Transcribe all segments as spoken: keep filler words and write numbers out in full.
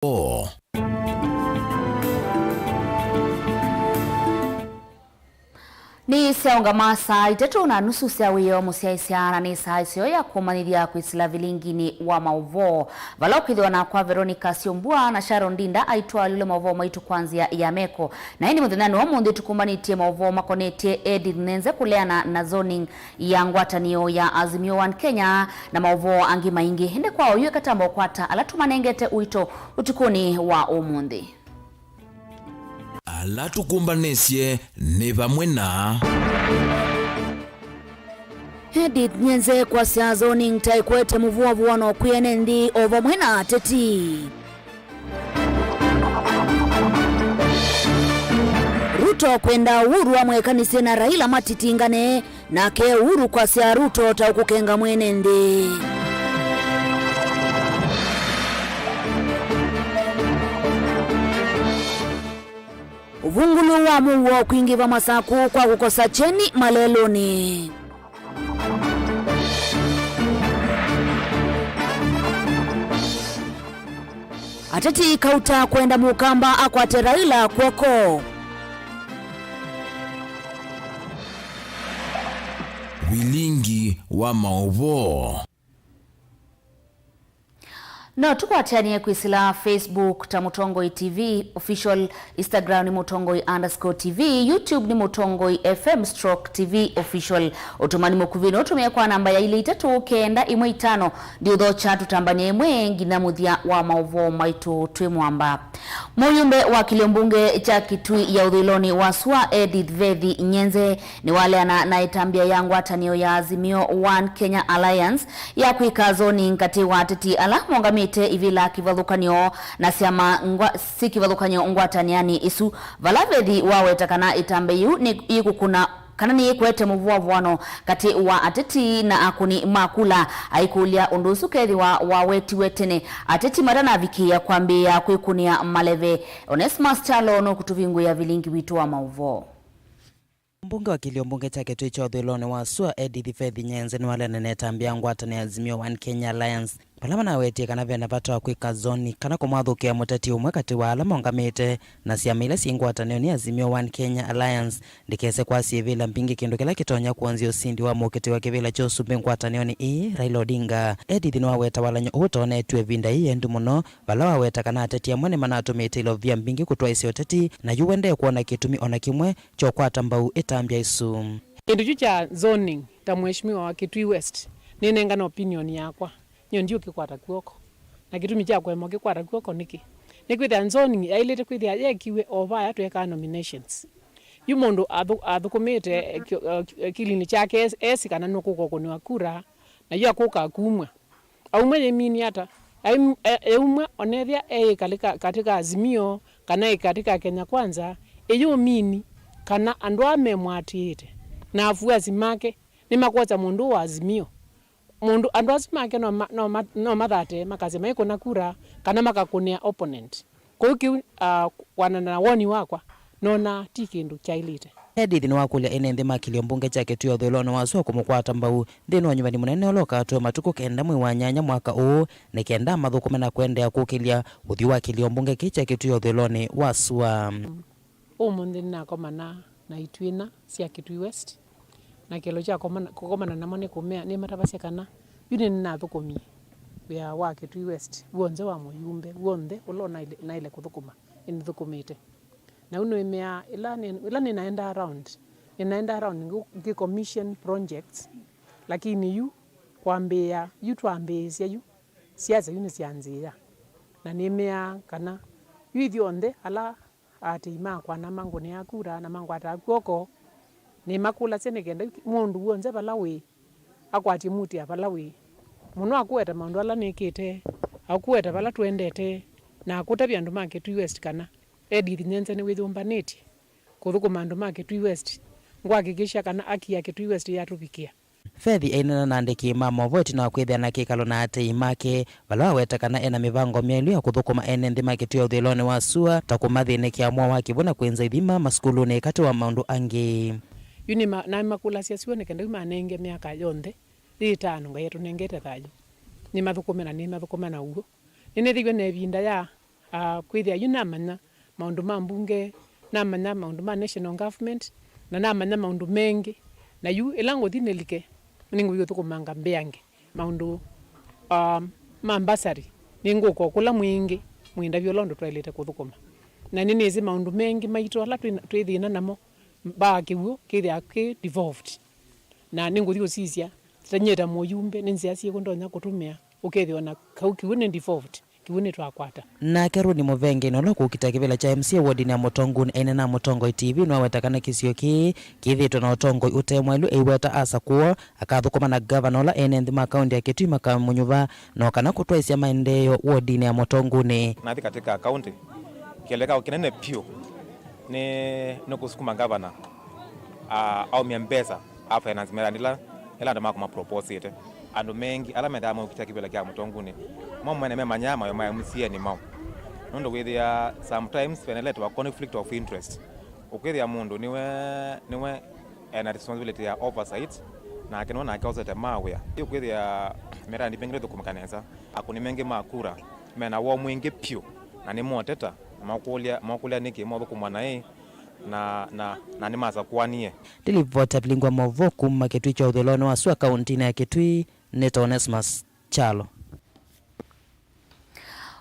Nĩ syaũngama saa itatũ na nusu sya wĩoo mũsyaĩĩsya, na nĩ saa ĩseo ya kũmanyĩthya kwĩsĩla vilinginĩ wa maũvoo, vala ũkwĩthĩwa nakwa Veronica Syombua na Sharon Ndinda aitwalile maũvoo maitũ kwa nzĩa ya meko. Na ĩndĩ mũthenyanĩ wa ũmũnthĩ tũkũmbanĩtye maũvoo makonetye Edith Nyenze kũleana na zoning ya ngwatanĩo ya Azimio One Kenya na maũvoo angĩ maingĩ. Ĩndĩ kwa oyu eka tamba ũkwata ala tũmanengete ũito ũtukũnĩ wa ũmũnthĩ. Ala tũkũmbanĩsye nĩ vamwe na Edith Nyenze kwasya zoning ta ĩkwete mũvuavũano kwĩ ene nthĩ o vamwe na ateti. Ruto kwenda Uhuru amwĩkanĩsye na Raila matitingane, nake Uhuru kwasya Ruto ta ũkũkenga mwene nthĩ. Ũvungũlu wa mũuo kwingĩva Masaku kwa kũkosa kyeni malelũnĩ. Ateti kauta kwenda Mũkamba akwate Raila kw'oko. Vilingi wa maũvoo. No tũkwatĩanĩe kwĩsĩla Facebook ta Mũtongoi T V Official, Instagram nĩ Mũtongoi underscore T V, YouTube nĩ Mũtongoi F M stroke T V Official. Ũtũmani mũkuvĩ no ũtũmĩe kwa namba ya ilĩ itatũ kenda ĩmwe itano. Ndiũthokya tũtambany'e ĩmwe nginya mũthya wa maũvoo maitũ twĩ mwamba. Mũyumbe wa kĩlio mbunge kya Kitui ya ũthũĩlonĩ wa sua Edith Vethi Nyenze nĩwaleana na ĩtambya ya ngwatanĩo ya Azimio One Kenya Alliance ya kwĩka zoning katĩ wa ateti ala mongamĩte ivĩla kĩvathũkany'o na syama ngwa-, syĩ kĩvathũkany'o ngwatanĩanĩ ĩsu, vala Vethi waweta kana ĩtambya yĩu nĩ yĩkũkũna kana nĩyĩkwete mũvuavũano katĩ wa ateti na akũni ma kula. Aikũlya ũndũ ũsu kethĩwa wawetiwe tene ateti matanavikĩĩa kwambĩĩa kwĩkũnĩa maleve. Onesmus Kyalo nũkũtũvingũĩa vilingi witũ wa maũvoo. Mbunge wa kĩlio mbunge kya Kitui kya ũthũĩlonĩ wa sua Edith Vethi Nyenze nĩwaleana na ĩtambya ya ngwatanĩo ya Azimio One Kenya Alliance vala manawetie kana vena vata wa kwĩka zoning kana kũmwathũkĩa mũteti ũmwe katĩ wa ala maũngamĩte na syama ila syĩ ngwatanĩonĩ ya Azimio One Kenya Alliance ndĩkese kwasya ivĩla mbingĩ, kĩndũ kĩla kĩtonya kwonzya ũsindi wa mũkitĩ wa kĩvĩla kya ũsumbĩ ngwatanĩonĩ ĩĩ, Raila Odinga. Edith nĩwaweta walany'o ũũ ũtoneetw'e ĩvinda yĩĩ yendu mũno, vala waweta kana ateti amwe nĩmanatũmĩĩte ilovia mbingĩ kũtwaĩsya ũteti, na yu we ndekwona kĩtumi o na kĩmwe kya ũkwata mbau ĩtambya ĩsu. Kĩndũ kyu kya zoning, ta mheshimiwa wa Kitui West, nĩnengana opinion yakwa. Nyie ndiũkĩkwata kw'oko. Na kĩtumi kya kũema ũkĩkwata kw'oko nĩkĩ? Nĩkwĩthĩa zoning yaĩlĩte kwĩthĩa yekiwe o vaya tweekaa nominations. Yu mũndũ athũ-, athũkũmĩte, eh, kyo-, eh, ki-, eh, kilinĩ kyake es-, esi kana nũkũka ũkũnĩwa kura, na yu akũka akumw'a. Aumw'a yĩmini ata? Aim-, e-, eumw'a onethĩa e katika, katika Azimio, kana e katika Kenya Kwanza, ĩyũmini kana andũ aa memwatĩĩte na afuasi make nĩmakwosya mũndũ ũũ wa Azimio. Mũndũ, andũ asu make no ma-, no ma-, no mathate, makasya maikũna kura, kana makakũnĩa opponent. Kwoou kĩu, ah, kwanana na woni wakwa, nona ti kĩndũ kyaĩlĩte. Edith nĩwakũlya ene nthĩ ma kĩlio mbunge kya Kitui ya ũthũĩlonĩ wa sua kũmũkwata mbau nthĩnĩ wa ũnyuvani mũnene ũla ũkatũe matukũ kenda mwei wa nyanya mwaka ũũ, nĩ kenda amathũkũme na kũendeea kũkĩlya ũthyũ wa kĩlio mbunge kĩĩ kya Kitui ya ũthũĩlonĩ wa sua. Ũmũnthĩ nĩnakomana na itwĩna sya Kitui West, na kĩelo kya komana-, kũkomana namo nĩ kũmea, nĩmatavasya kana yu nĩnĩnathũkũmie wĩa wa Kitui West w'onthe wa mũyumbe w'onthe ũla ũnaĩle, naĩle kũthũkũma, nĩnĩthũkũmĩte. Na yu nĩmeaa, ĩla nĩ, ĩla nĩnaenda around, nĩnaenda around ngĩ, ngĩ commission projects, lakini yu kwambĩĩa, yu twambĩĩsya yu, siasa yu nĩsyanzĩĩa. Na nĩmeaa kana yu ithyonthe ala aatĩĩi makwa na mangũnĩaa kura na mangwataa kw'oko, nĩmakũlasya nĩ kenda mũndũ w'onthe vala wĩ, akwatye muti ya vala wĩ. Mũno akũweta maũndũ ala nĩkĩte, akũweta vala tũendete, na akũtavya andũ ma Kitui West kana Edith Nyenze nĩwĩyũmbanĩtye kũthũkũma andũ ma Kitui West. Ngũhakikisha kana haki ya Kitui West yatũvikĩa. Faith aineena na andĩki ma maũvoo ĩtina wa kwĩthĩa na kĩkalo na aatĩĩi make, vala waweta kana ena mĩvango myaĩlu ya kũthũkũma ene nthĩ ma Kitui ya ũthũĩlonĩ wa sua, ta kũmathĩnĩkĩa mwao wa kĩw'ũ na kwĩnza ithima masukulunĩ, katĩ wa maũndũ angĩ. Yu nĩma-, nĩmakũlasya syũa nĩ kenda yu manenge myaka yonthe yĩ ĩtano Ngai atũnengete thayũ, nĩmathũkũme na nĩmathũkũme na w'o. Nĩnĩthĩiwe na ĩvinda ya Ah, kwĩthĩa yu namanya maũndũ ma mbunge, namanya maũndũ ma national government, na namanya maũndũ mengĩ. Na yu ĩla ngũthi nĩlike, nĩngũthi ũthũkũmanga mbĩange maũndũ, um, ma mbasarĩ. Nĩngũka o kũla mwĩingĩ, mwĩndavye ũla ũndũ twaĩlĩte kũthũkũma. Na nĩnĩsĩ maũndũ mengĩ maitũ ala twĩ, twĩ thĩna namo, mbaa kĩw'ũ kĩthĩa kĩ devolved. Na nĩngũthi ũsisya, tanyie ta mũyumbe, nĩ nzĩa syĩkũ ndonya kũtũmĩa, ũkethĩwa na kau kĩw'ũ nĩ devolved. Kĩw'ũ nĩtwakwata. Nake Runi Mũvengeni, ũla ũkũkita kĩvĩla kya M C A wodinĩ ya Mũtonguni, aineena na Mũtongoi T V, nĩwaweta kana kĩsio kĩĩ kĩthĩĩtwe na ũtongoi ũte mwaĩlu, eiweta asakũwa akathũkũma na ngavana ũla ene nthĩ ma kaũntĩ ya Kitui makamũnyuva, no kana kũtwaĩsya maendeeo wodinĩ ya Mũtonguni. Nathi katika kaũntĩ, kĩelekeo kĩnene vyũ nĩ, nĩ kũsukuma ngavana, ah, aumya mbesa a finance methani ĩla, ĩla andũ makũma proposĩte. Andũ mengĩ ala mendaa maũkita kĩvĩla kya Mũtonguni, mo mwene memanyaa mayo ma M C A nĩ maũ. Nũndũ wĩthĩa sometimes vendeletwa conflict of interest. Ũkwĩthĩa mũndũ nĩwe, nĩwe ena responsibility ya oversight, nake nĩwe nake osete ma wĩa. Ũkwĩthĩa miradi mingĩ ndĩthũkũmĩka nesa. Akũni mengĩ ma kura mena woo mwingĩ vyũ, na nĩmoteta, na makũlya, makũlya nĩkĩ mothũkũmwa naĩ, na, na, na nĩmasakũanie. Ndilivota vilingwa maũvoo kuma Kitui kya ũthũĩlonĩ wa sua kaũntĩnĩ ya Kitui, nĩ ta Onesmus Kyalo.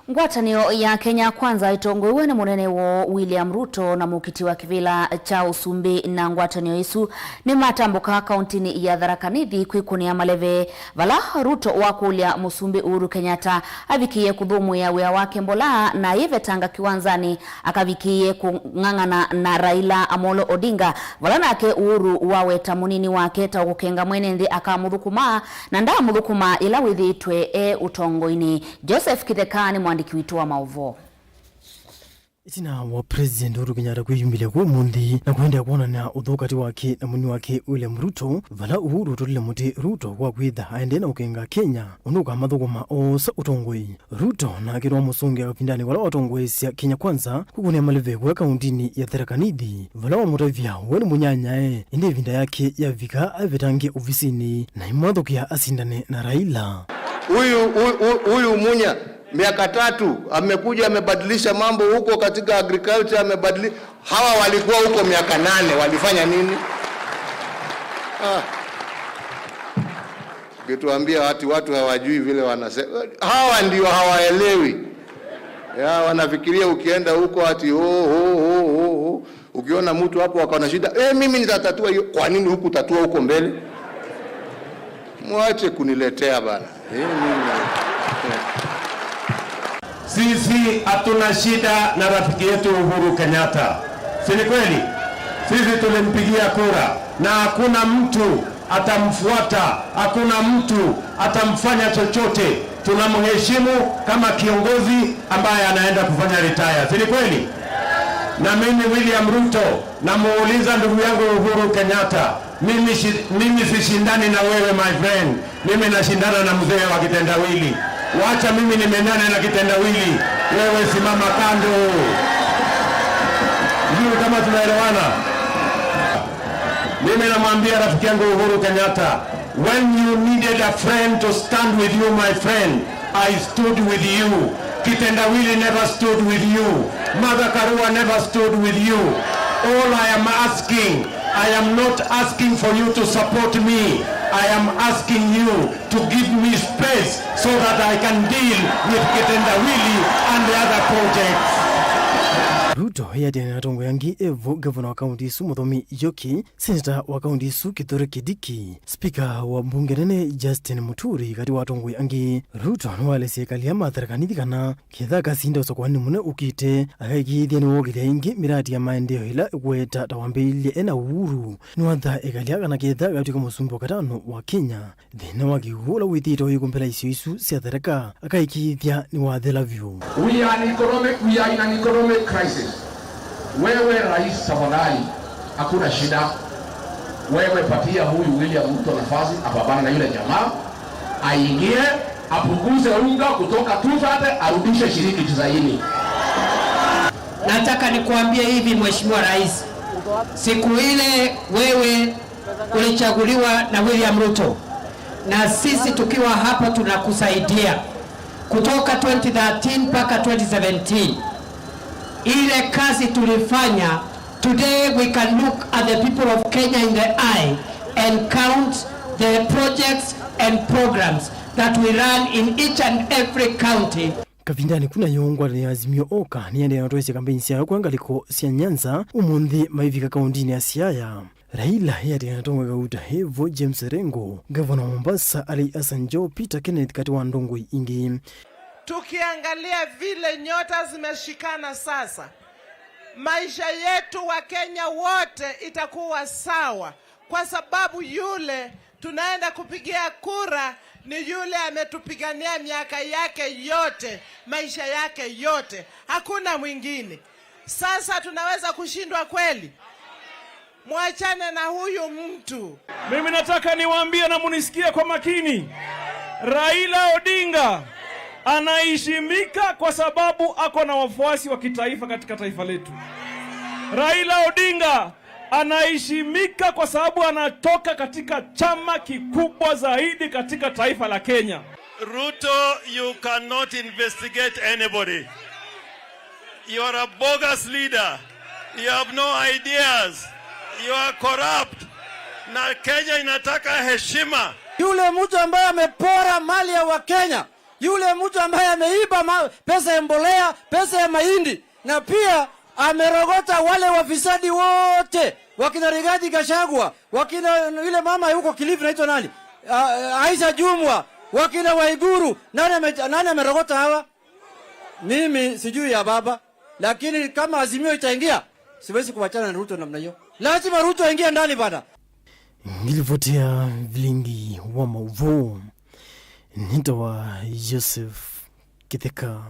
Ngwatanĩo ya Kenya Kwanza ĩtongoew'e nĩ mũnene woo William Ruto na mũkiti wa kĩvĩla kya ũsumbĩ na ngwatanĩo ĩsu nĩmatambũka kaũntĩnĩ ya Tharaka Nithi kwĩkũnĩa maleve, vala Ruto wakũlya mũsumbĩ Uhuru Kenyatta avikĩĩe kũthũmũĩa wĩa wake mbola na ayĩvetanga kĩwanzanĩ akavikĩĩe kũng'ang'ana na Raila Amolo Odinga, vala nake Uhuru waweta mũnini wake ta ũkũkenga mwene nthĩ akamũthũkũma na ndaamũthũkũma yĩla wĩthĩĩtwe e ũtongoinĩ. Joseph Kĩtheka nĩ mwandĩki witũ wa maũvoo. Ĩtina wa President Uhuru Kenyatta kwĩyumĩlya kwa ũmũnthĩ na kũendeea kwonany'a ũthũkati wake na mũnini wake William Ruto, vala Uhuru ũtũlile mũtĩ Ruto kwa kwĩtha aendee na ũkenga Kenya ũndũ ũkamathũkũma oosa ũtongoi. Ruto nake nĩwamũsũngĩa kavindanĩ vala watongoesya Kenya Kwanza kũkũnĩa maleve kũya kaũntĩnĩ ya Tharaka Nithi, vala wamũtavya we nĩ mũnyanyae, ĩndĩ ĩvinda yake yavika avetange ovisinĩ na imwathũkĩa asindane na Raila. Huyu, hu-, hu-, huyu Munya miaka tatu amekuja amebadilisha mambo huko katika agriculture, amebadili-, hawa walikuwa huko miaka nane, walifanya nini? Ah. Ukituambia ati watu hawajui vile wanasema, hawa ndio hawaelewi. Ya, wanafikiria ukienda huko ati ho, ho, ho, ho, ho. Ukiona mtu hapo akawa na shida, "Eh, mimi nitatatua hiyo." Kwa nini hukutatua huko mbele? Mwache kuniletea bana. Eh, mimi. Sisi hatuna shida na rafiki yetu Uhuru Kenyatta. Si ni kweli? Sisi tulimpigia kura na hakuna mtu atamfuata, hakuna mtu atamfanya chochote. Tunamheshimu kama kiongozi ambaye anaenda kufanya retire. Si ni kweli? Na mimi William Ruto namuuliza ndugu yangu Uhuru Kenyatta, mimi shi-, mimi sishindani na wewe, my friend. Mimi nashindana na mzee wa kitendawili. Wacha mimi nimenyane na kitendawili. Wewe simama kando. Sijui kama tunaelewana. Mimi namwambia rafiki yangu Uhuru Kenyatta, when you needed a friend to stand with you, my friend, I stood with you. Kitendawili never stood with you. Martha Karua never stood with you. All I am asking, I am not asking for you to support me. I am asking you to give me space so that I can deal with Kitendawili and the other projects. Ruto ĩatĩanĩ na atongoi angĩ evo, ngavana wa kaunti ĩsu Mũthomi Njoki, seneta wa kaunti ĩsu Kithure Kindiki, spika wa mbunge nene Justin Muturi, katĩ wa atongoi angĩ. Ruto nĩwaelesye ekali ma Tharaka Nithi kana ketha akasinda ũsakũanĩ mũnene ũkĩte, akaĩkĩĩthya nĩwokĩlya ĩngĩ mĩradi ya maendeeo ĩla ĩkũweta ta wambĩĩilye e na Uhuru. Nĩwatha ekali kana ketha agatw'ĩka mũsumbĩ wa katano wa Kenya, thĩna wa kĩw'ũ ũla wĩthĩĩtwe ũyĩkũmbĩla isio isu sya Tharaka akaĩkĩĩthya nĩwathela vyũ. We are an economic, we are in an economic crisis. Wewe rais, tafadhali, hakuna shida. Wewe patia huyu William Ruto nafasi apambane na yule jamaa, aingie, apunguze unga kutoka two thirty, arudishe shilingi tisaini. Nataka nikuambie hivi, Mheshimiwa Rais, siku ile wewe ulichaguliwa na William Ruto, na sisi tukiwa hapa tunakusaidia. Kutoka twenty thirteen mpaka twenty seventeen, ile kazi tulifanya, today we can look at the people of Kenya in the eye and count the projects and programs that we run in each and every county. Kavindanĩ ku nayo ngwatanĩo ya Azimio Oka nĩyaendeea na ũtwaĩsya kambeini syayo kwa ngalĩko sya Nyanza, ũmũnthĩ maivika kaũntĩnĩ ya Siaya. Raila eatĩĩa na atongoi kauta Hevo, James Orengo, ngavana wa Mombasa Ali Hassan Joho, Peter Kenneth, katĩ wa ndongoi ingĩ. Tukiangalia vile nyota zimeshikana sasa, maisha yetu wa Kenya wote itakuwa sawa, kwa sababu yule tunaenda kupigia kura ni yule ametupigania miaka yake yote, maisha yake yote. Hakuna mwingine. Sasa tunaweza kushindwa kweli? Mwachane na huyu mtu. Mimi nataka niwaambie na munisikie kwa makini. Raila Odinga anaheshimika kwa sababu ako na wafuasi wa kitaifa katika taifa letu. Raila Odinga anaheshimika kwa sababu anatoka katika chama kikubwa zaidi katika taifa la Kenya. Ruto, you cannot investigate anybody. You are a bogus leader. You have no ideas. You are corrupt. Na Kenya inataka heshima. Yule mtu ambaye amepora mali ya Wakenya, yule mtu ambaye ameiba ma-, pesa ya mbolea, pesa ya mahindi, na pia amerogota wale wafisadi wote, wakina Rigathi Gachagua, wakina yule mama huko Kilifi, naitwa nani? Ah, Aisha Jumwa, wakina Waiguru, nani ame-, nani amerogota hawa? Mimi sijui ya baba, lakini kama Azimio itaingia, siwezi kuachana na Ruto namna hiyo. Lazima Ruto aingie ndani bana. Ngilivoti ya vilingi wa mauvoo. Nĩtawa Joseph Kitheka.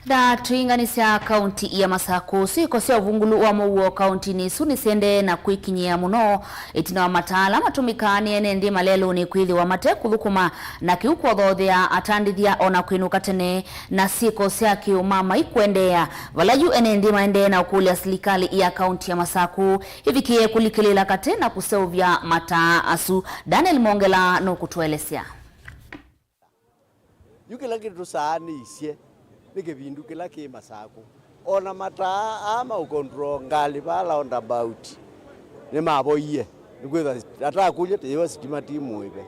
Na tũing'anĩsya kaunti ya Masakũ, syĩko sya ũvungũlu wa mũuo kauntinĩ ĩsu nĩsyendee na kwĩkinyĩa mũno ĩtina wa mataa ala matũmĩkaa nĩ ene nthĩ malelũnĩ kwĩthĩwa mate kũthũkũma, na kĩu kwothothea atandĩthya o na kwĩnũka tene na syĩko sya kĩũmamai kũendeea, vala yu ene nthĩ maendee na ũkũlya silikalĩ ya kaunti ya Masakũ ĩvikĩe kũlikĩlĩĩla katĩ na kũseũvya mataa asu. Daniel Mongela nũkũtũelesya. Yu kĩla kĩtũsaanĩisye nĩ kĩvindu kĩla kĩ Masakũ. O na mataa aa ma ũkontrol ngalĩ vaa roundabout nĩmavoie, nĩkwĩthwa atakũlya tĩyĩwa sitima ti mũĩve.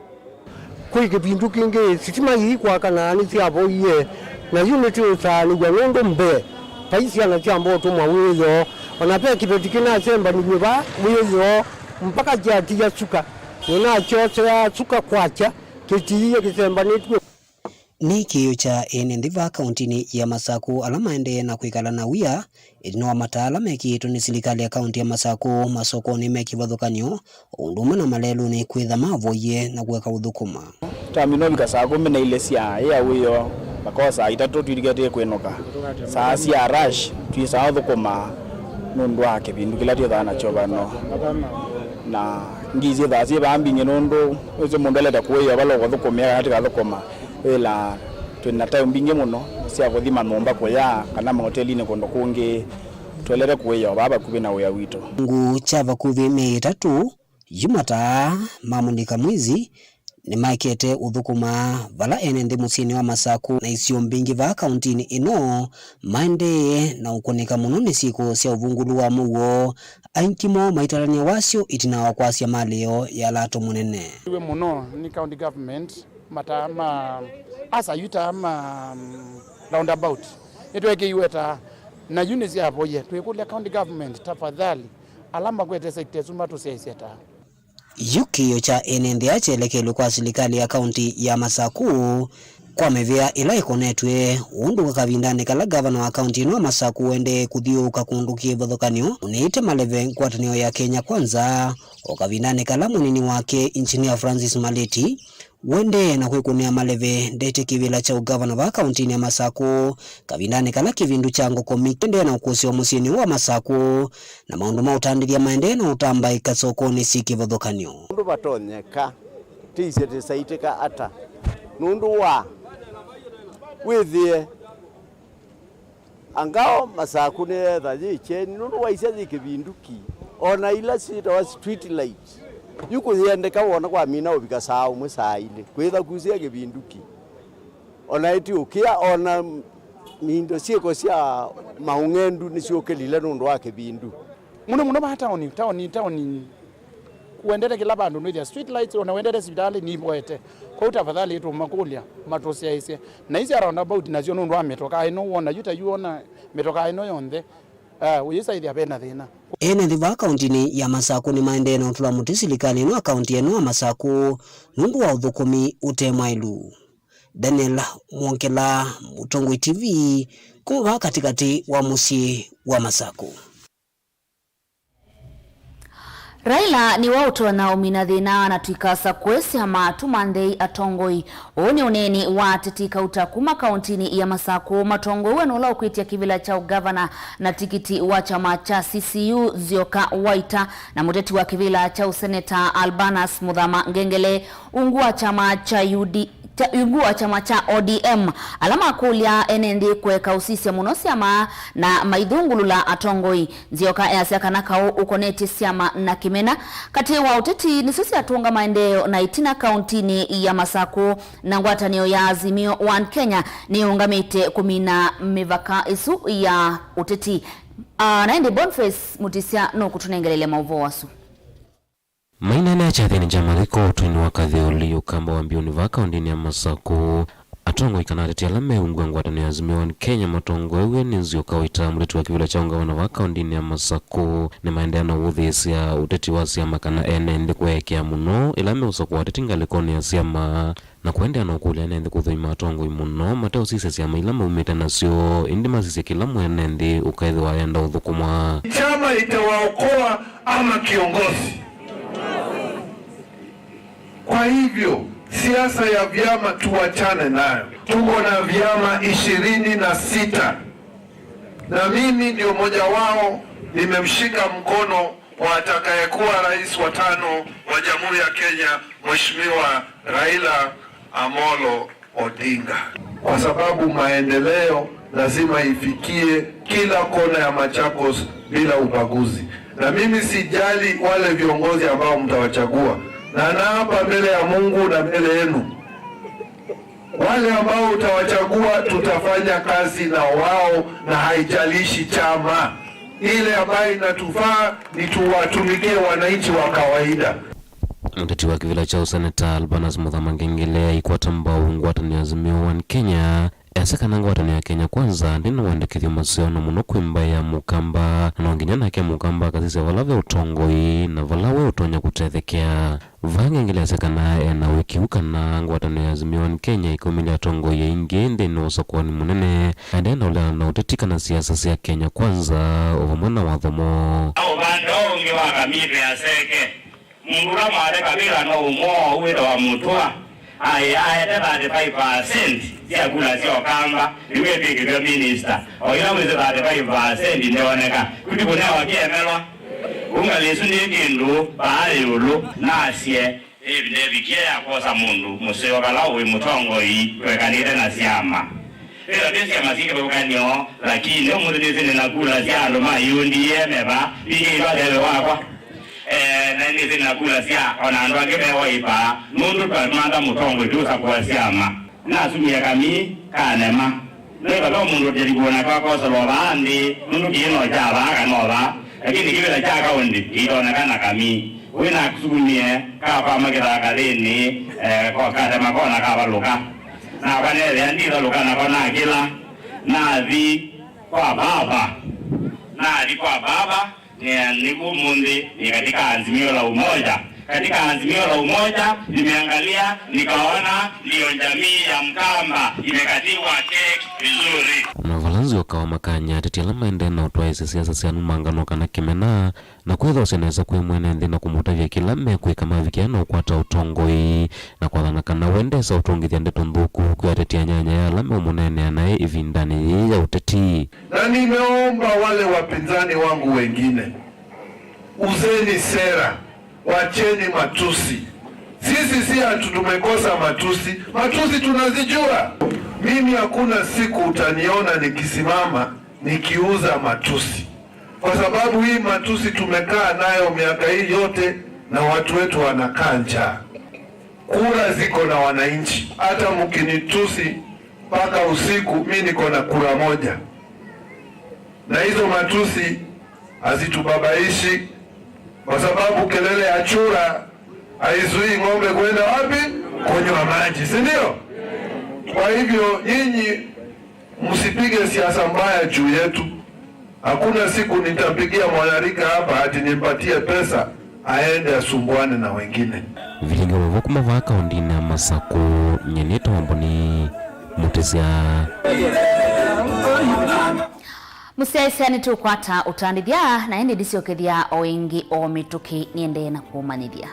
Kwĩ kĩvindu kĩngĩ, sitima ii kwakana nĩsyavoie, na yu nĩtũũsaanĩw'a nũndũ mbee vai syana syamba ũtũmwa wĩoo, o na ve kĩveti kĩnasembaniw'e vaa wĩoo mpaka kyatiia suka, nĩnakyosea suka kwakya. Kĩtiie kĩsembanĩtw'e. Nĩ kĩĩo kya ene nthĩ vaa kauntinĩ ya Masakũ ala maendee na kwĩkala na wia ĩtina wa mataa ala mekĩĩtwe nĩ silikalĩ ya kaunti ya Masakũ masokonĩ me kĩvathũkany'o, o ũndũ ũmwe na malelũnĩ kwĩtha mavoie na kũeka ũthũkũma. Tamino vika saa kũmi na ilĩ sya ĩa wĩoo, makosa saa itatũ twĩlike twĩ kwĩnũka. Saa sya rush twĩsaa ũthũkũma nũndũ wa kĩvindu kĩla twĩthaa nakyo vano. Na ngii syĩthaa syĩ vaa mbingĩ nũndũ ũsĩ mũndũ alete kũĩwa vala ũkũthũkũmĩa kana tĩkathũkũma. Wĩla twĩ na taĩ mbingĩ mũno sya kũthi manyũmba kũya kana maotelinĩ kũndũ kũngĩ, tũelete kũĩwa vaa vakuvĩ na wĩa witũ. Ngũ kya vakuvĩ myei ĩtatũ yu mataa ma Mulika Mwizi nĩmaekete ũthũkũma vala ene nthĩ mũsyĩnĩ wa Masakũ na isio mbingĩ vaa kauntinĩ ĩno maendee na ũkũnĩka mũno nĩ syĩko sya ũvungũlu wa mũuo, aingĩ moo maitalany'a wasyo ĩtina wa kwasya malĩo ya lato mũnene. Iwe mũno nĩ county government mataa ma asa yu taa ma, mm, roundabout nĩtwekĩiwe taa na yu nĩsyavoie. Twĩkũlya county government, tafadhali, ala makwete sector ĩsu matũsyaĩsye taa. Yu kĩĩo kya ene nthĩ kyelekelwe kwa silikalĩ ya kaunti ya Masakũ kwa mĩvĩa ĩla ĩkonetw'e ũndũ kavindanĩ kala ngavana wa kaunti ĩno wa Masakũ ũendee kũthiũũka kũndũ kĩvathũkany'o ũnĩĩte maleve ngwatanĩo ya Kenya Kwanza, o kavindanĩ kala mũnini wake Engineer Francis Maleti ũendee na kwĩkũnĩa maleve ndete kĩvĩla kya ũngavana vaa kauntinĩ ya Masakũ, kavindanĩ kala kĩvindu kya ngokomi kĩendee na ũkũsĩwa mũsyĩnĩ wa Masakũ, na maũndũ ma ũtandĩthya maendee na ũtambaĩka sokonĩ syĩ kĩvathũkany'o. Ũndũ vatonyeka, tĩisye tĩsaitĩka ata nũndũ wa wĩthĩe angao Masakũ nĩyetha yĩ kyeni nũndũ waisya yĩ kĩvinduki, o na ila syĩtawa street light, yu kũyĩendeka wona kwamina ũvika saa ũmwe saa ilĩ, kwĩtha kusya kĩvinduki. O na ĩtiũkĩa, o na indo syĩko sya maũng'endu nĩsyũkĩlile nũndũ wa kĩvindu. Mũno mũno vaa taoni, taoni, taoni, wendete kĩla vandũ nwĩthĩa street lights, o na wendete sivitalĩ nĩivoete. Kwoou tafadhali tũmakũlya matũsyaĩĩsye. Na isi roundabout nasyo nũndũ wa mĩtokaa ĩno, wona yu ta yu, wona mĩtokaa ĩno yonthe, ah, ũyĩsaĩthya ve na thĩna. Ene nthĩ vaa kauntinĩ ya Masakũ nĩmaendee na ũtũla mũtĩ silikalĩ ĩno ya kaunti eno ya Masakũ nũndũ wa ũthũkũmi ũte mwaĩlu. Daniel Mwongela, Mũtongoi T V, kuma vaa katĩkatĩ wa mũsyĩ wa Masakũ. Raila nĩwe ũtonya ũmina thĩna na twikasa kwĩsya matu ma nthei atongoi. Ũũ nĩ ũneeni wa ateti kauta kuma kauntinĩ ya Masakũ matongoew'e nĩ ũla ũkwĩtya kĩvĩla kya ũgavana na tikiti wa kyama kya C C U Nzioka Waita na mũteti wa kĩvĩla kya ũseneta Albanus Mũthama Ngengele. Ungu wa kyama kya U D, kya, ungu wa kyama kya O D M, ala makũlya ene nthĩ kũeka ũsisya mũno syama na maithũngũlũla atongoi. Nzioka easya kana kaũ ũkonetye syama na kĩmena katĩ wa ũteti nĩsyo syatũnga maendeeo na ĩtina kauntinĩ ya Masakũ, na ngwatanĩo ya Azimio One Kenya nĩyũngamĩte kũmina mĩvaka ĩsu ya ũteti. Ah, na ĩndĩ Boniface Mutisya nũkũtũnengelelya maũvoo asu. Maineenea kyathĩnĩ kya mathiko ũtũinĩ wa Kathĩũli, ũkamba wa mbiũnĩ vaa kaũndĩnĩ ya Masakũ, atongoi kana ateti ala meungu a ngwatanĩo ya Azimio One Kenya matongoew'e nĩ Nzioka Waita, mũteti wa kĩvĩla kya ũngavana vaa kaũndĩnĩ ya Masakũ, nĩmaendeea na ũvũthĩĩsya ũteti wa syama kana ene nthĩ kũekea mũno ĩla meũsakũa ateti ngalĩkonĩ ya syama. Na kũendeea na ũkũlya ene nthĩ kũthũima atongoi mũno, mateũsisya syama ila maumĩte nasyo, ĩndĩ masisye kĩla mwene nthĩ ũkethĩwa ayenda ũthũkũma. Chama itawaokoa ama kiongozi. Kwa hivyo, siasa ya vyama tuachane nayo. Tuko na vyama ishirini na sita. Na mimi ndio mmoja wao, nimemshika mkono wa atakayekuwa rais wa tano wa Jamhuri ya Kenya, Mheshimiwa Raila Amolo Odinga. Kwa sababu maendeleo lazima ifikie kila kona ya Machakos bila ubaguzi. Na mimi sijali wale viongozi ambao mtawachagua. Na naapa mbele ya Mungu na mbele yenu, wale ambao utawachagua, tutafanya kazi na wao, na haijalishi chama. Ile ambayo inatufaa ni tuwatumikie wananchi wa kawaida. Mũteti wa kĩvĩla kya ũseneta Albanus Mũthama Ngengele aikwata mbau ngwatanĩo ya Azimio One Kenya, easya kana ngwatanĩo ya Kenya Kwanza ndĩna wendekethyo mũseo na mũno kwĩ mbaĩ ya Mũkamba, na no nginya nake Mũkamba akasisya vala ve ũtongoi na vala we ũtonya kũtethekea. Vaa Ngengele easya kana ena ũĩkĩĩku kana ngwatanĩo ya Azimio One Kenya ĩkaumĩlya atongoi aingĩ nthĩnĩ wa ũsakũani mũnene, aendee na ũleana na ũteti kana siasa sya Kenya Kwanza o vamwe na watho moo. Ũvande ũũ ũngĩ wa kamĩtĩ ya seke, mũndũ ũla mwate kavĩla no ũmwe ũũ wĩtawa Mũtũa, aĩ aete thirty-five percent sya kula sya Ũkamba, nĩw'o etw'ĩkĩthw'a minista. O ĩla wĩsĩ thirty-five percent ndeoneka, kuti kũnewa kĩemelwa. Ũu ngalĩ ĩsu nĩ kĩndũ vaa ĩũlũ, nasye, ĩvinda ĩvikie ya kwosa mũndũ mũseo vala wĩ mũtongoi twekanĩte na syama. Ĩla twĩ syama syĩ kĩvathũkany'o, lakini ũmũnthĩ nĩsĩ nĩna kula sya andũ ma U D A me vaa, mbingĩĩtwa theve wakwa. Eh, na nĩsĩ nĩna kula sya o na andũ angĩ me Wiper, nũndũ twamantha mũtongoi tũsakũa syama. Nasumie kamii kanema. Nĩkava mũndũ ũteti kwona kakosolwa vaa nthĩ, nũndũ kĩĩ no kya vaa kana o vaa, lakini kĩvĩla kya kaũndĩ kĩitoneka na kamii. Wĩ nasukumie kakwama kĩthakathĩnĩ, eh, ko katema kona kavalũka. Nakwa neethĩa ndivalũka nako nakĩla, nathi kwa baba. Nathi kwa baba, Nĩ, nĩw'o ũmũnthĩ nĩ katika Azimio la Umoja. Katika Azimio la Umoja nimeangalia, nikaona ndiyo jamii ya Mkamba imekatiwa keki vizuri. Na vala Nzioka wamakany'a ateti ala maendee na ũtwaĩĩsya siasa sya nũmangano kana kĩmena, na kwĩthosya nesa kwĩ mwene nthĩ na kũmũtavya kĩla mekwĩka mavikĩa na ũkwata ũtongoi, na kwathana kana we ndesa ũtũngĩthya ndeto nthũku kwĩ ateti anyanya ya ala meũmũneenea naĩ ĩvindanĩ yĩĩ ya ũteti. Na nimeomba wale wapinzani wangu wengine, uzeni sera, wacheni matusi. Sisi si ati tumekosa matusi, matusi tunazijua. Mimi hakuna siku utaniona nikisimama nikiuza matusi, kwa sababu hii matusi tumekaa nayo miaka hii yote, na watu wetu wanakaa njaa. Kura ziko na wananchi. Hata mkinitusi, Mpaka usiku, mi niko na kura moja. Na hizo matusi hazitubabaishi, kwa sababu kelele ya chura haizuii ng'ombe kwenda wapi? Kunywa maji, si ndio? Kwa hivyo, nyinyi msipige siasa mbaya juu yetu. Hakuna siku nitampigia mwanarika hapa ati nimpatie pesa aende asumbuane na wengine. Vilingi wa kuma vaa kaundinĩ ya Masaku, nyie nĩ Tomboni Mũtĩsya. Mũsyaĩĩsya, nĩtũkwata ũtandĩthya, na ĩndĩ ndisyokethya o ĩngĩ o mĩtũkĩ, nĩendee na kũmanyĩthya.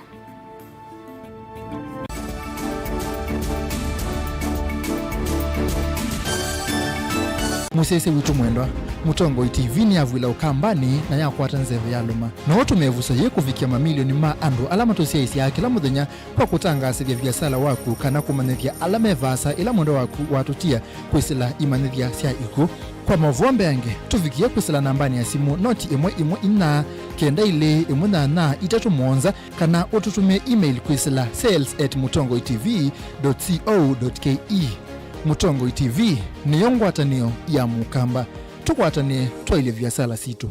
Mũsyaĩĩsya witũ mwendwa, Mũtongoi T V nĩyavw'ĩla ũkambanĩ na yakwata nzeve yalũma. No ũtũme ĩvuso yĩĩ kũvikĩa mamilioni ma andũ ala matũsyaĩĩsyaa kĩla mũthenya kwa kũtangaasĩthya viasala waku kana kũmanyĩthya ala me vaasa ĩla mwendwa waku watũtia kwĩsĩla imanyĩthya sya ikw'ũ. Kwa maũvoo mbeange, tũvikĩe kwĩsĩla nambanĩ ya simũ noti ĩmwe ĩmwe inya, kenda ilĩ ĩmwe nyanya itatũ mũonza, kana ũtũtũmĩe email kwĩsĩla sales at mutongoi T V dot co dot K E. Mũtongoi T V nĩyo ngwatanĩo ya Mũkamba. Tũkwatanĩe twaĩlye viasala sitũ.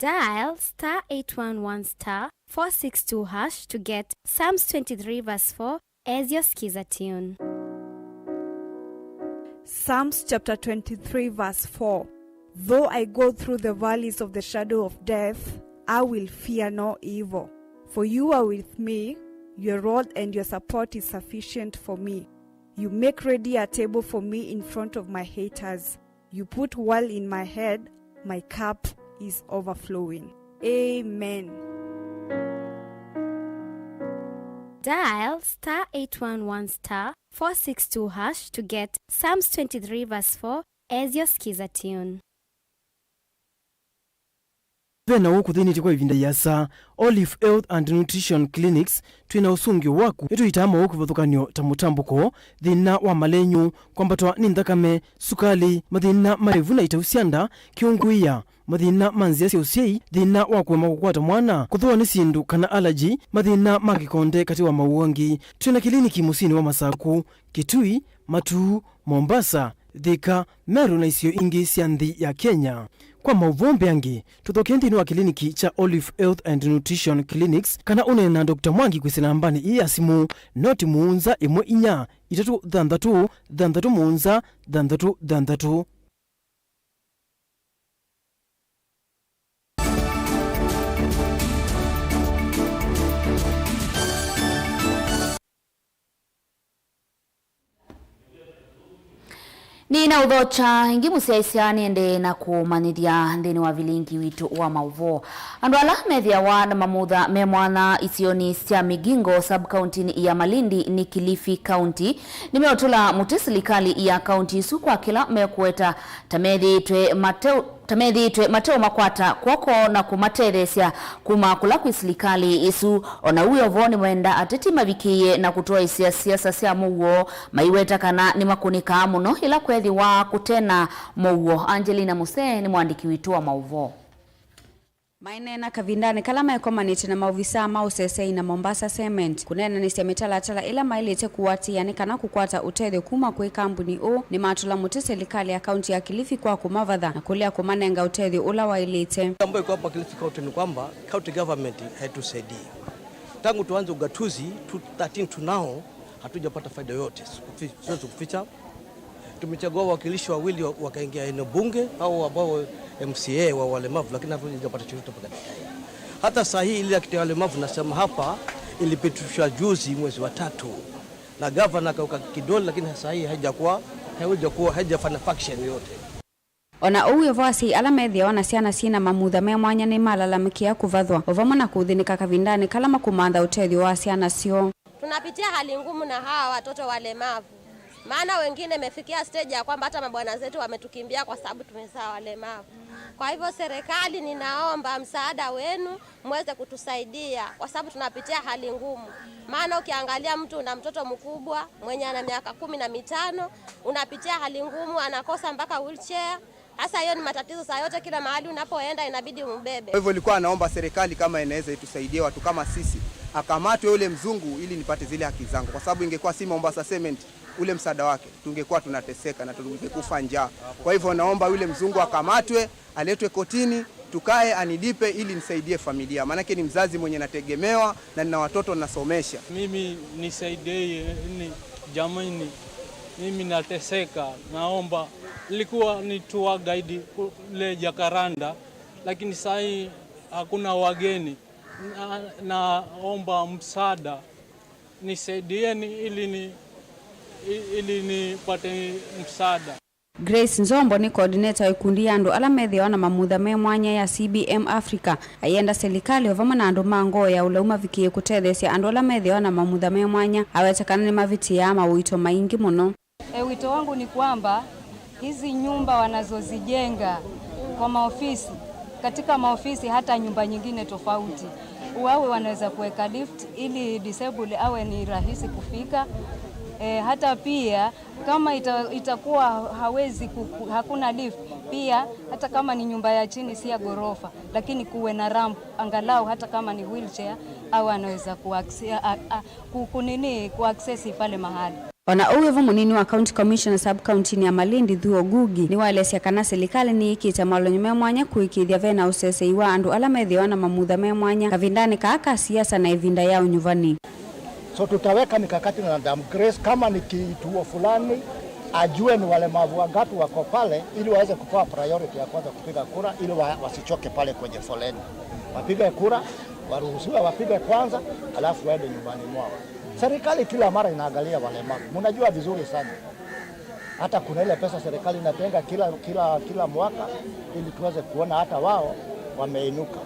Dial star eight one one star four six two hash to get Psalms twenty-three verse four as your Skiza tune. Psalms chapter twenty-three, verse four. Though I go through the valleys of the shadow of death, I will fear no evil. For you are with me, your rod and your support is sufficient for me. You make ready a table for me in front of my haters. You put oil in my head, my cup is overflowing. Amen. Dial star eight one one star four six two hash to get Psalms twenty-three verse four as your Skiza tune. Ve na ũkũthĩnĩtye kwa ĩvinda yĩasa. Olive Health and Nutrition Clinics, twĩ na ũsũngĩo waku. Nĩtũitaa mowau kĩvathũkany'o ta mũtambũko, thĩna wa malenyũ, kwambatwa nĩ nthakame, sukalĩ, mathĩna ma ĩvu na itau sya nda, kĩũngũĩa, mathĩna ma nzĩa sya ũsyai, thĩna wa kũema kũkwata mwana, kũthũwa nĩ syĩndũ kana allergy, mathĩna ma kĩkonde katĩ wa mawau angĩ. Twĩ na kĩliniki mũsyĩnĩ wa Masaku, Kitui, Matuu, Mombasa, Thika, Meru na isio ingĩ sya nthĩ ya Kenya. Kwa maũvoo mbeange, tũthokee nthĩnĩ wa kĩliniki kya Olive Health and Nutrition Clinics, kana ũneene na Doctor Mwangi kwĩsĩla nambanĩ ĩĩ ya simũ, noti mũonza ĩmwe inya itatũ thanthatũ thanthatũ mũonza thanthatũ thanthatũ. Nĩnaũthokya ĩngĩ mũsyaĩĩsya nĩendee na kũmanyĩthya nthĩnĩ wa vilingi witũ wa maũvoo. Andũ ala methĩawa na mamutha me mwanya isionĩ sya Migingo sub-county-nĩ ya Malindi nĩ Kilifi County nĩmeũtũla mũtĩ silikalĩ ya kaunti ĩsu kwa kĩla mekũweta ta methĩĩtwe mate- ta methĩĩtwe mateũmakwata kw'oko na kũmatetheesya kuma kũla kwĩ silikalĩ ĩsu. O na ũu wĩ o vo, nĩmenda ateti mavikĩĩe na kũtwaĩsya siasa sya mũuo, maiweta kana nĩmakũnĩkaa mũno ĩla kweethĩwa kũte na mũuo. Angelina Musee nĩ mũandĩki witũ wa maũvoo. Maineena kavindanĩ kala mekomanĩte na maovisaa ma ũseseei na Mombasa Cement kũneenanĩsya mĩtalatala ĩla maĩlĩte kũatĩĩa nĩ kana kũkwata ũtethyo kuma kwĩ kambuni ũũ, nĩmatũla mũtĩ silikalĩ ya kaunti ya Kilifi kwa kũmavatha na kũlea kũmanenga ũtethyo ũla waĩlĩte. Ambayo iko hapa Kilifi County ni kwamba county government haitusaidii. Tangu tuanze ugatuzi two thirteen to now, hatujapata faida yoyote. Sikufi-, siwezi kuficha. Tumechagua wawakilishi wawili wa-, wakaingia eneo bunge, au ambao M C A wa walemavu, lakini hatujapata chochote mpaka dakika hii. Hata saa hii ile ya kitu ya walemavu nasema hapa, ilipitishwa juzi mwezi wa tatu. Na gavana akaweka kidole, lakini saa hii haijakuwa, haijakuwa, haijafanya function yoyote. O na ũu wĩ vo, asyai ala methĩawa na syana syĩ na mamutha me mwanya nĩmalalamĩkĩa kũvathwa, o vamwe na kũthĩnĩka kavindanĩ kala makũmantha ũtethyo wa syana syoo. Tunapitia hali ngumu na hawa watoto walemavu, maana wengine imefikia stage ya kwamba hata mabwana zetu wametukimbia kwa sababu tumezaa walemavu. Kwa hivyo, serikali, ninaomba msaada wenu, muweze kutusaidia kwa sababu tunapitia hali ngumu, maana ukiangalia mtu una mtoto mkubwa mwenye ana miaka kumi na mitano, unapitia hali ngumu, anakosa mpaka wheelchair. Sasa hiyo ni matatizo saa yote, kila mahali unapoenda inabidi umbebe. Kwa hivyo, ilikuwa anaomba serikali kama inaweza itusaidie watu kama sisi, Akamatwe ule mzungu ili nipate zile haki zangu, kwa sababu ingekuwa si Mombasa Cement, ule msaada wake, tungekuwa tunateseka na tungekufa njaa. Kwa hivyo naomba yule mzungu akamatwe, aletwe kotini, tukae anilipe ili nisaidie familia, maanake ni mzazi mwenye nategemewa na nina watoto nasomesha. Mimi nisaidie ni jamani, mimi nateseka, naomba. Ilikuwa ni tour guide kule Jacaranda, lakini saa hii hakuna wageni. Na, naomba msaada, nisaidieni ili ni, ili nipate msaada. Grace Nzombo nĩ coordinator wa ikundi ya andũ ala methĩawa na mamutha me mwanya ya C B M Africa. Aienda silikalĩ o vamwe na andũ ma ngoo ya ũlau mavikĩe kũtetheesya andũ ala methĩawa na mamutha me mwanya. Aweta kana nĩmavĩtĩaa mauito maingĩ mũno. E, wito wangu ni kwamba hizi nyumba wanazozijenga kwa maofisi, katika maofisi, hata nyumba nyingine tofauti, wawe wanaweza kuweka lift ili disabled awe ni rahisi kufika. E, hata pia kama ita-, itakuwa hawezi ku-, ku-, hakuna lift, pia hata kama ni nyumba ya chini, si ya ghorofa, lakini kuwe na ramp, angalau hata kama ni wheelchair, awe anaweza ku-, a-, a-, ku-, kunini, ku-access pale mahali. O na ũu wĩ vo, mũnini wa County Commissioner sub-county-inĩ ya Malindi, Thuo Ngugi, nĩwaelesya kana silikalĩ nĩyĩkĩte malonyo me mwanya kũĩkĩĩthya ve na ũsesei wa andũ ala methĩawa na mamutha me mwanya kavindanĩ kaa ka siasa na ĩvinda ya ũnyuvani. So tutaweka mikakati na Madam Grace, kama ni kituo fulani, ajue ni walemavu wangapi wako pale, ili waweze kupewa priority ya kwanza kupiga kura, ili wa-, wasichoke pale kwenye foleni. Wapige kura, waruhusiwe wapige kwanza, alafu waende nyumbani mwao. Serikali kila mara inaangalia walemavu. Mnajua vizuri sana. Hata kuna ile pesa serikali inatenga kila, kila, kila mwaka ili tuweze kuona hata wao wameinuka.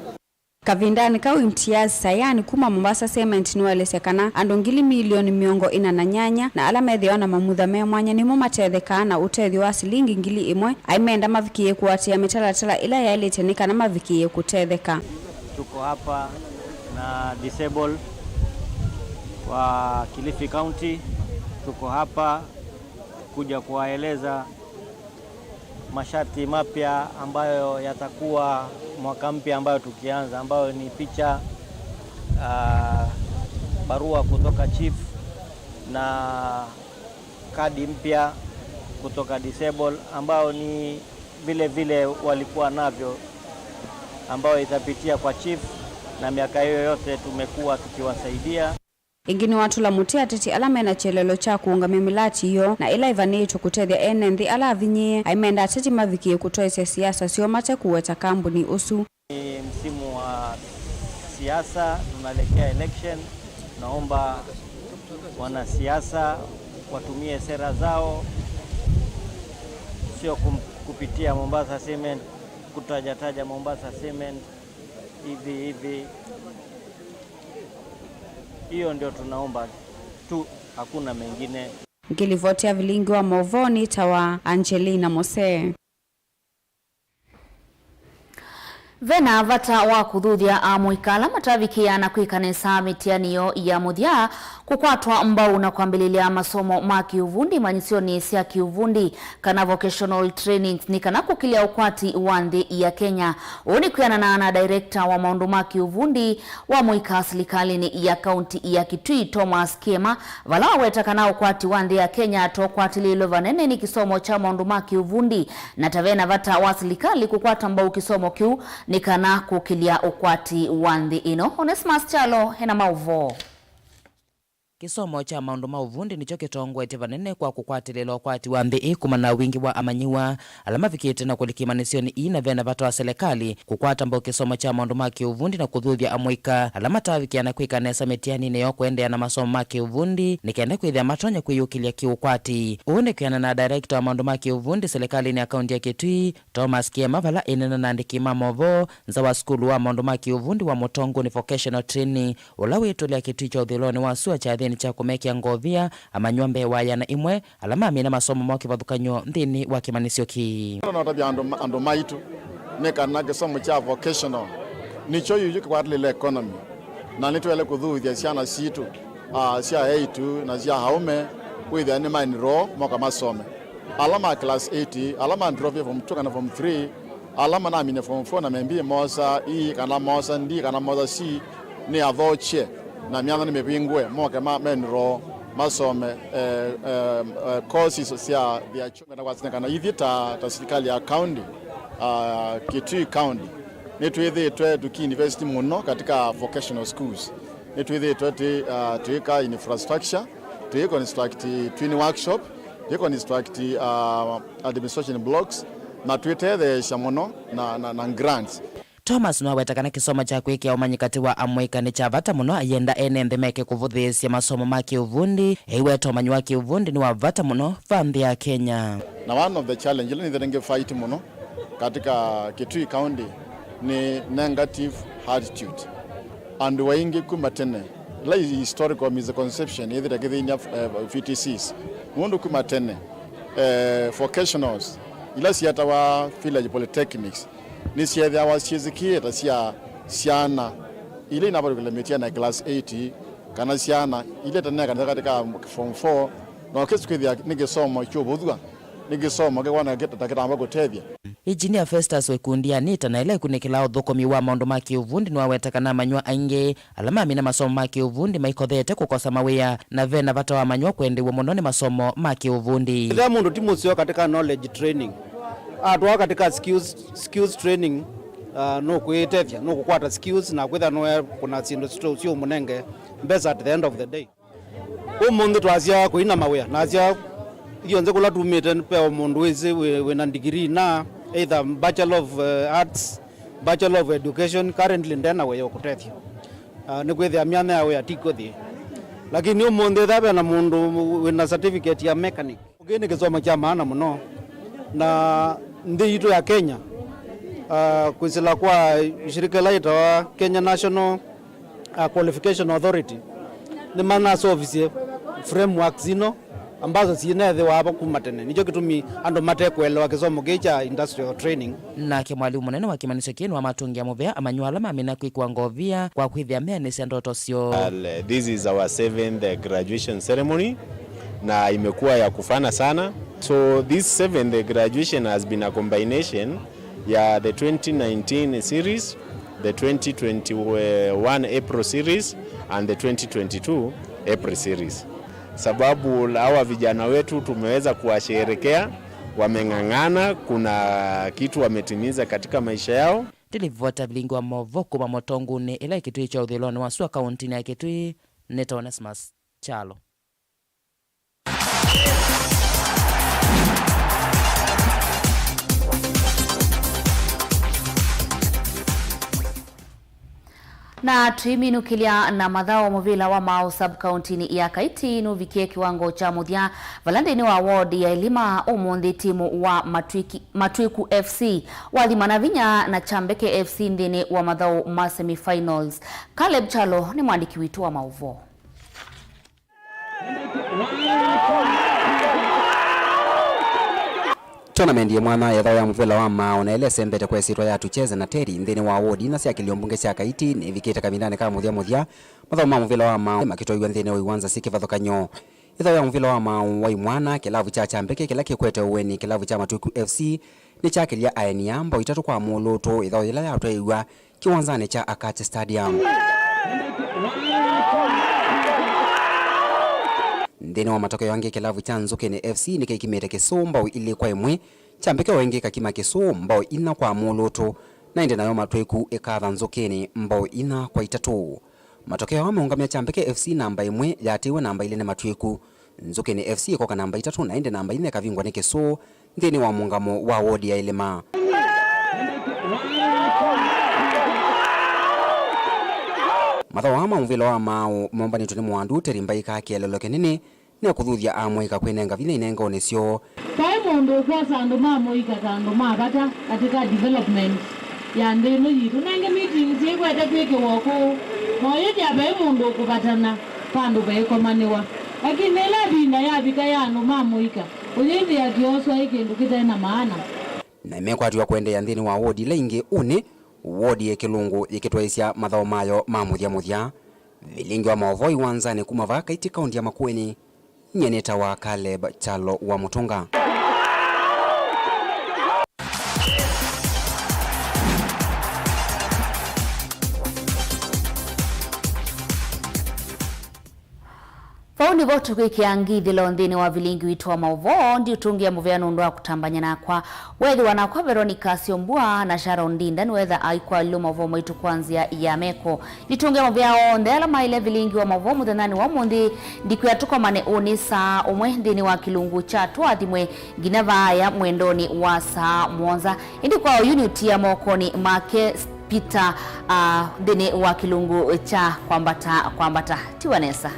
Kavindanĩ kau, Imtiaz Sayani kuma Mombasa Cement nĩwaelesya kana andũ ngili milioni mĩongo ĩna na nyanya na ala methĩawa na mamutha me mwanya nĩmo matethekaa na ũtethyo wa silingi ngili ĩmwe, aimenda mavikĩĩe kũatĩĩa mĩtalatala ĩla yaĩlĩte nĩ kana mavikĩĩe kũtetheka. Tuko hapa na disabled wa Kilifi County. Tuko hapa kuja kuwaeleza masharti mapya ambayo yatakuwa mwaka mpya ambayo tukianza, ambayo ni picha, ah, barua kutoka chief na kadi mpya kutoka disable, ambao ni vile vile walikuwa navyo, ambao itapitia kwa chief, na miaka hiyo yote tumekuwa tukiwasaidia. Ĩngĩ nĩwatũla mũtĩ ateti ala mena kyelelo kya kũũngamya mĩlatĩ ĩyo, na ĩla ĩvanĩĩtwe kũtethya ene nthĩ ala avinyĩĩe, aimenda ateti mavikĩe kũtwaĩsya siasa syoo mate kũweta kambuni ũsu. Ni msimu wa siasa, tunaelekea election. Naomba wanasiasa watumie sera zao, sio kum-, kupitia Mombasa Cement, kutajataja Mombasa Cement hivi hivi. Hiyo ndio tunaomba tu, hakuna mengine. Ngilivoti ya vilingi wa mauvoo nĩtawa Angelina Mose. Vena vata wa kũthuthya amũika ala matavikĩaa na kwĩka nesa mĩtiani yoo ya mũthya kũkwatwa mbau na kwambĩlĩlya masomo ma kĩũvundi manyĩsyonĩ sya kĩũvundi kana vocational trainings nĩ kana kũkĩlya ũkwati wa nthĩ ya Kenya. Ũu nĩ kwĩanana na director wa maũndũ ma kĩũvundi wa mũika silikalĩnĩ ya kaunti ya Kitui, Thomas Kiema, vala waweta kana ũkwati wa nthĩ ya Kenya to ũkwatĩlĩĩlwe vanene nĩ kĩsomo kya maũndũ ma kĩũvundi, na ta vena vata wa silikalĩ kũkwata mbau kĩsomo kĩu nĩ kana kũkĩlya ũkwati wa nthĩ ĩno. Onesmus Kyalo ena maũvoo. Kĩsomo kya maũndũ ma ũvundi nĩkyo kĩtongoetye vanene kwa kũkwatĩlĩĩla ũkwati wa nthĩ ĩĩ kumana na wingĩ wa amanyĩw'a ala mavikĩte na kũlika imanyĩsyonĩ ii, na vena vata wa silikalĩ kũkwata mbau kĩsomo kya maũndũ ma kĩũvundi na kũthuthya amũika ala matavikĩa na kwĩka nesa mĩtianinĩ yoo kũendeea na masomo ma kĩũvundi nĩ kenda kwĩthĩa matonya kwĩyũkĩlya kĩũkwati. Ũũ nĩ kwĩanana na director wa maũndũ ma kĩũvundi silikalĩnĩ ya kaunti ya Kitui, Thomas Kiema, vala ĩneena na andĩki ma maũvoo nza wa sukulu wa maũndũ ma kĩũvundi wa Mũtongoni Vocational Training, ũla wĩtũlĩa kĩtui kya ũthũĩlonĩ wa sua kyathĩnĩ kya kũmekĩa ngovia amanyĩw'a mbee wa ĩana ĩmwe ala mamina masomo moo kĩvathũkany'o nthĩnĩ wa kĩmanyĩsyo kĩĩ. Notavya andũ ma-, andũ maitũ nĩ kana kĩsomo kya vocational nĩkyo yu yu kĩkwatĩlĩle economy, na nĩtwaĩle kũthuthya syana sitũ, ah, sya eĩtu na sya aũme kwĩthĩa nĩ ma enroll moka masome. Ala ma class eight, ala ma drop form two kana form three, ala manaminie form four na maybe moosa E kana moosa D kana moosa C, nĩ athokye. Na myanya nĩmĩvingũe, moke ma, menroll, masome, eh, eh, eh, courses sya their choice. Na kwasya kana ithyĩ ta, ta sirikali ya county, ah, Kitui County, nĩtwĩthĩĩtwe tũki-invest mũno katika vocational schools. Nĩtwĩthĩĩtwe twĩ, ah, twĩka infrastructure, twĩ construct twin workshop, twĩ construct, ah, administration blocks, na twĩtetheesya mũno na, na, na grants. Thomas nĩwaweta kana kĩsomo kya kwĩkĩa ũmanyi katĩ wa amũika nĩ kya vata mũno, ayenda ene nthĩ meke kũvũthĩĩsya masomo ma kĩũvundi, eiweta ũmanyi wa kĩũvundi nĩ wa vata mũno va nthĩ ya Kenya. Na one of the challenge ila nĩthĩte ngĩ fight mũno katika Kitui County nĩ negative attitude. Andũ aingĩ kuma tene, ila historical misconception yĩthĩte kĩthĩny'a, eh, V T Cs. Mũndũ kuma tene, eh, vocationals, ila syetawa village polytechnics, nĩsyethĩawa syĩsĩkĩĩte sya syana ila inavalũkĩla mĩtiana ya class eight, kana syana ila itanekanĩte katika form four, na ũkĩsĩ kwĩthĩa nĩ kĩsomo kyũvũthw'a, nĩ kĩsomo kĩkwona ta kĩtamba kũtethya. Engineer Festus wa ikundi ya NITA na ĩla ĩkunĩkĩlaa ũthũkũmi wa maũndũ ma kĩũvundi nĩwaweta kana amanyĩw'a aingĩ ala mamina masomo ma kĩũvundi maikothete kũkosa mawĩa, na ve na vata wa amanyĩw'a kwendeew'a mũno nĩ masomo ma kĩũvundi. Ethĩwa mũndũ ti mũseo katika knowledge training, atwaa katika skills, skills training, uh, nũkwĩtethya, nũkũkwata skills na kwĩthĩa nũekũna syĩndũ syũ-, syũmũnenge mbesa at the end of the day. Ũmũnthĩ twasya kũina mawĩa, nasya ithyonthe kũla tumĩte, ve o mũndũ wĩsĩ wĩ, wĩna degree na either Bachelor of, uh, Arts, Bachelor of Education, currently ndena wĩa ũkũtethya. Uh, nĩkwĩthĩa myanya ya wĩa ti kũthi. Lakini ũmũnthĩ ethĩwa vena mũndũ wĩna certificate ya mechanic, ũkĩ nĩ kĩsomo kya maana mũno. Na nthĩ yitũ ya Kenya, uh, kwĩsĩla kwa shirika ĩla yĩtawa Kenya National, uh, Qualification Authority, nĩmanasovisye frameworks ino ambazo syĩnethĩwa ava kuma tene. Nĩkyo kĩtumi andũ mate kũelewa kĩsomo kĩĩ kya industrial training. Nake mwalimũ mũnene wa kĩmanyĩsyo kĩĩ nĩwamatũngĩa mũvea amanyĩw'a ala mamina kwĩkĩwa ngovia kwa kwĩthĩa meanĩsya ndoto syoo. Uh, this is our seventh, uh, graduation ceremony, na imekuwa ya kufana sana. So this seventh graduation has been a combination ya the twenty nineteen series, the twenty twenty-one April series, and the twenty twenty-two April series. Sababu hawa vijana wetu tumeweza kuwasherehekea, wameng'ang'ana, kuna kitu wametimiza katika maisha yao. Ndĩlivota vilingi wa maũvoo kuma Mũtongunĩ, ĩla ĩ Kitui kya ũthũĩlonĩ wa sua kaũntĩnĩ ya Kitui, nĩ ta Onesmus Kyalo. Na tũiminũkĩlya na mathaũ, mũvĩla wa maaũ sub-kaũntĩnĩ ya Kaiti nũvikie kĩwango kya mũthya, vala nthĩnĩ wa ward ya Ilima ũmũnthĩ timu wa Matwĩki-, Matwĩku F C wathimana vinya na Kyambeke F C nthĩnĩ wa mathaũ ma semi-finals. Caleb Kyalo nĩ mwandĩki witũ wa maũvoo. Tournament yĩ mwanya ya ĩthaũ ya mũvĩla wa maaũ na ĩla ĩsembete kwa ĩsyĩtwa ya Tucheze na Teddy nthĩnĩ wa ward ina sya kĩlio mbunge sya Kaiti nĩvikĩte kavindanĩ ka mũthya mũthya, mathaũ ma mũvĩla wa maaũ makĩtwaiw'a nthĩnĩ wa iwanza syĩ kĩvathũkany'o. Ĩthaũ ya mũvĩla wa maaũ wa imwana, kĩlavu kya Kyambeke kĩla kĩkwete ũeni kĩlavu kya Matwĩku F C, nĩkyakĩlya aeni aa mbao itatũ kwa mũlũtũ, ĩthaũ yĩla yatwaĩw'a kĩwanzanĩ kya Akache Stadium. Nthĩnĩ wa matokeo angĩ, kĩlavu kya Nzũkĩnĩ F C nĩkĩkimĩte Kĩsũũ mbao ilĩ kwa ĩmwe, Kyambeke o ĩngĩ ĩkakima Kĩsũũ mbao inya kwa mũlũtũ, na ĩndĩ nayo Matwĩku ĩkatha Nzũkĩnĩ mbao inya kwa itatũ. Matokeo aa meũngamya Kyambeke F C namba ĩmwe, yaatĩĩwe namba ilĩ nĩ Matwĩku. Nzũkĩnĩ F C ĩkoka namba itatũ, na ĩndĩ namba inya ĩkavingwa nĩ Kĩsũũ nthĩnĩ wa mũũngamo wa wodi ya Ilima. Mathaũ aa ma mũvĩla wa maaũ mombanĩtwe nĩ Mwandu Teri Mbaika kĩeleelo kĩnene, nĩ kũthuthya amũika kwĩnenga vinya inengonĩ syoo. Vai mũndũ ũkwosa andũ ma mũika ta andũ ma vata katika development ya nthĩ ĩno yitũ. Nenge meetings syĩkwete kwĩkĩwa ũkũũ, na ũyĩthĩa vai mũndũ ũkũvatana vandũ vaikomanĩwa. Lakini ĩla ĩvinda yavika ya andũ ma mũika, ũyĩthĩa kĩoswa ĩ kĩndũ kĩte na maana. Na mekwatiwa kũendeea nthĩnĩ wa wodi ila ingĩ, ũnĩ wodi ya Kĩlũngũ yĩkĩtwaĩsya mathaũ mayo ma mũthya mũthya. Vilingi wa maũvoo iwanzanĩ kuma vaa Kaiti, kaunti ya Makueni, nyie nĩtawa Caleb Kyalo wa Mũtũnga. Ũu nĩvo tũkwĩkĩa ngithĩlo nthĩnĩ wa vilingi witũ wa maũvoo. Ndiũtũngĩa mũvea nũndũ wa kũtambany'a nakwa. Weethĩwa nakwa Veronica Syombua na Sharon Ndinda nĩweetha aikwalilwe maũvoo maitũ kwa nzĩa ya meko. Ndiũtũngĩa mũvea onthe ala maĩle vilingi wa maũvoo mũthenyanĩ wa ũmũnthĩ. Ndikwĩa tũkomane ũnĩ saa ũmwe nthĩnĩ wa kĩlungu kya Tũathimwe nginya vaaya mwendonĩ wa saa mũonza. Ĩndĩ kwa oyu nĩũtia mokonĩ make Peter, ah, nthĩnĩ wa kĩlungu kya Kwambata Kwambata. Tiwa nesa.